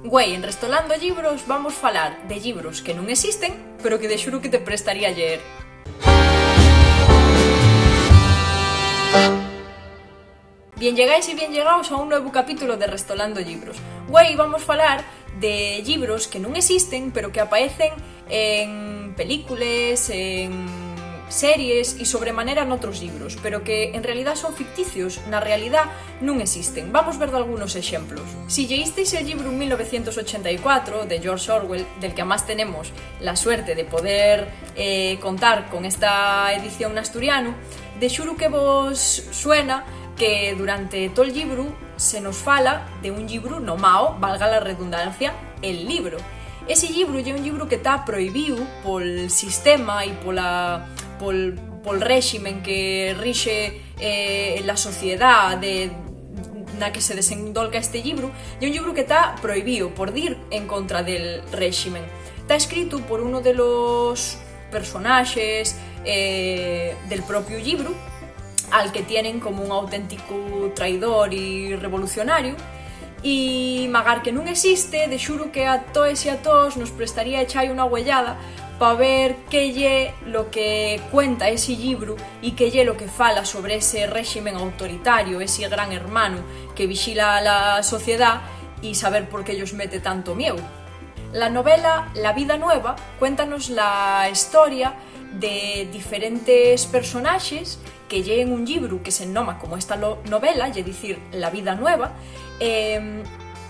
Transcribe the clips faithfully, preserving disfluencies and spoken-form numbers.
Güei, en Restolando Llibros vamos falar de llibros que nun esisten, pero que de xuru que te prestaría lleer. Bien llegáis y bien llegaos a un nuevu capítulo de Restolando Llibros. Güei vamos falar de llibros que nun esisten, pero que apaecen en películes, en series y sobremanera n'otros llibros, pero que en realidá son ficticios, na realidá nun esisten. Vamos ver dalgunos exemplos. Si lleísteis el llibru mil novecientos ochenta y cuatro de George Orwell, del que amás tenemos la suerte de poder, eh, contar con esta edición n'asturianu, de xuru que vos suena que durante tol llibru se nos fala de un llibru nomao, valga la redundancia, El Libro. Esi llibru ye un llibru que ta prohibíu pol sistema y pola, pol, pol réximen que rixe, eh, la sociedá de, na que se desendolca este llibru. Ye un llibru que ta prohibíu por dir en contra del réximen. Ta escritu por uno de los personaxes, eh, del propiu llibru, al que tienen como un auténticu traidor y revolucionariu. Y magar que nun esiste, de xuru que a toes y a toos nos prestaría echar una güeyada pa ver qué ye lo que cuenta esi llibru y qué ye lo que fala sobre ese réximen autoritario, esi gran hermanu que vixila a la sociedá, y saber por qué yos mete tanto mieu. La novela La Vida Nueva cuéntanos la historia de diferentes personaxes que lleen un llibru que se noma como esta lo-, novela, ye dicir, La Vida Nueva, em,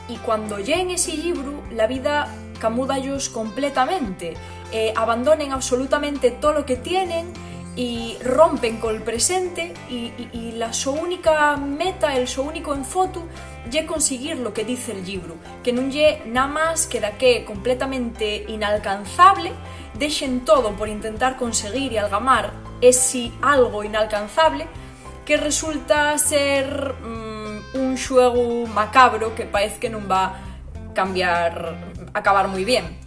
y cuando lleen esi llibru, la vida camúdallos completamente. Eh, abandonen absolutamente tolo que tienen y rompen col presente y, y, y la so única meta, el so único enfotu, ye consiguir lo que diz el llibru, que nun ye namás que daqué completamente inalcanzable, dexen todo por intentar conseguir y algamar esi algo inalcanzable, que resulta ser, mm, un xuegu macabro que paez que nun va cambiar, acabar mui bien.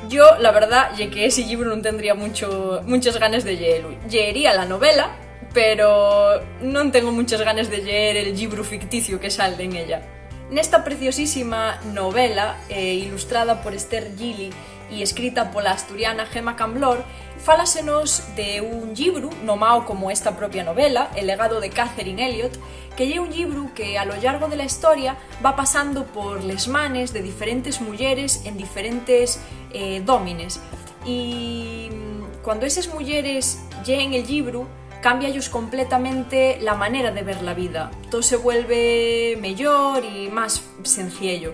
Yo, la verdá, ye que esi llibru nun tendría muncho, munches ganes de lleelu. Lleería la novela, pero non tengo munches ganes de lleer el llibru ficticio que sal en ella. Nesta preciosísima novela, eh, ilustrada por Esther Gili y escrita pola asturiana Gemma Camblor, fálasenos de un llibru nomao como esta propia novela, El legado de Catherine Elliot, que ye un llibru que a lo llargo de la historia va pasando por les manes de diferentes muyeres en diferentes, eh, dómines. Y, mm, cuando eses muyeres lleen el llibru, cámbiallos completamente la manera de ver la vida. Todo se vuelve meyor y más senciello.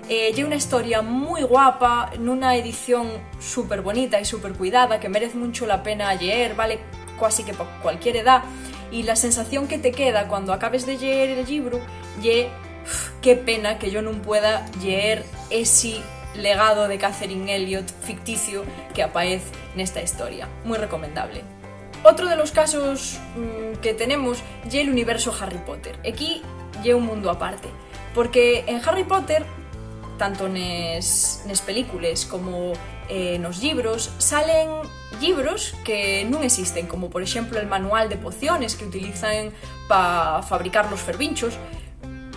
Eh, ye una historia mui guapa, nuna edición súper bonita y súper cuidada, que merez muncho la pena lleer, vale cuasi que pa cualquier edá. Y la sensación que te queda cuando acabes de lleer el llibru ye: "Uf, qué pena que yo nun pueda lleer esi legado de Catherine Elliot ficticio que apaez nesta historia". Mui recomendable. Otro de los casos, mm, que tenemos ye l'universo Harry Potter. Equí ye un mundu aparte, porque en Harry Potter, tanto nes, nes películes como, eh, nos llibros, salen llibros que nun esisten, como por exemplo el manual de pociones que utilizan pa fabricar los fervinchos,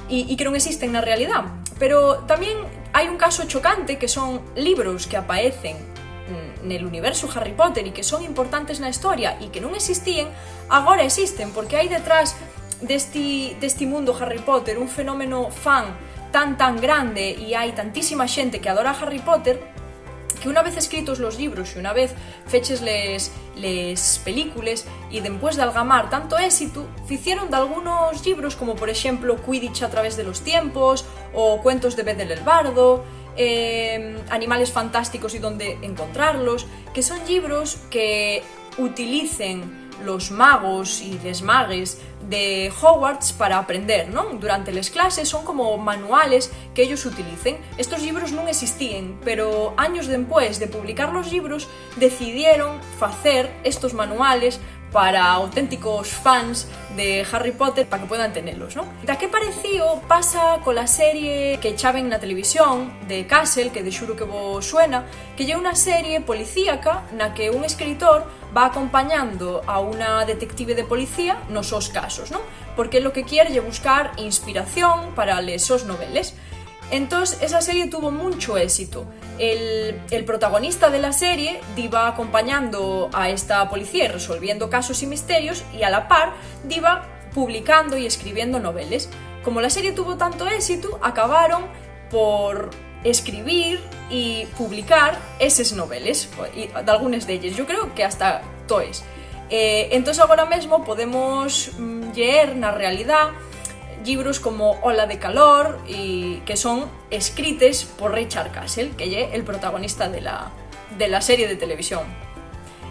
y, y que nun esisten na realidá. Pero tamién hai un caso chocante, que son libros que apaecen, mm, nel universu Harry Potter y que son importantes na historia y que nun esistíen, agora esisten, porque hai detrás d'esti, d'esti mundo Harry Potter un fenómeno fan tan, tan grande, y hai tantísima xente que adora Harry Potter, que una vez escritos los llibros y una vez feches les, les películes, y dempués d'algamar tanto ésitu, ficieron dalgunos llibros, como por exemplo Quidditch a través de los tiempos, o Cuentos de Bedell el Bardo, em, Animales fantásticos y dónde encontrarlos, que son llibros que utilicen los magos y les magues de Hogwarts para aprender, ¿non? Durante les clases son como manuales que ellos utilicen. Estos llibros nun esistíen, pero años dempués de publicar los llibros, decidieron facer estos manuales para auténticos fans de Harry Potter, pa que puedan tenelos, ¿no? Daqué parecío pasa cola serie que chaven na televisión, de Castle, que de xuru que vos suena, que ye una serie policíaca na que un escritor va acompañando a una detective de policía nos sos casos, ¿non? Porque lo que quier ye buscar inspiración para les sos noveles. Entós, esa serie tuvo muncho éxito. El, el protagonista de la serie diba acompañando a esta policía y resolviendo casos y misterios, y a la par diba publicando y escribiendo noveles. Como la serie tuvo tanto éxito, acabaron por escribir y publicar eses noveles, y d'algunes d'elles, yo creo que hasta toes. Eh, entós, agora mesmo podemos, mm, lleer na realidá llibros como Ola de Calor, y que son escrites por Richard Castle, que ye el protagonista de la, de la serie de televisión.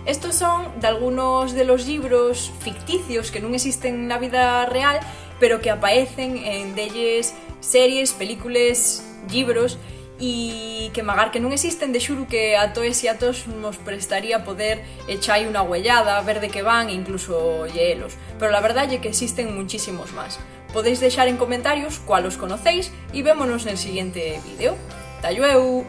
Estos son dalgunos de los llibros ficticios que nun existen na vida real, pero que apaecen en delles series, películes, llibros, y que, magar que nun existen, de xuru que a toes y a toos nos prestaría poder echai una güeyada, ver de qué van e incluso lleelos. Pero la verdá ye que existen munchísimos más. Podéis dexar en comentarios cuálos conocéis y vémonos nel siguiente vídeo. ¡Ta llueu!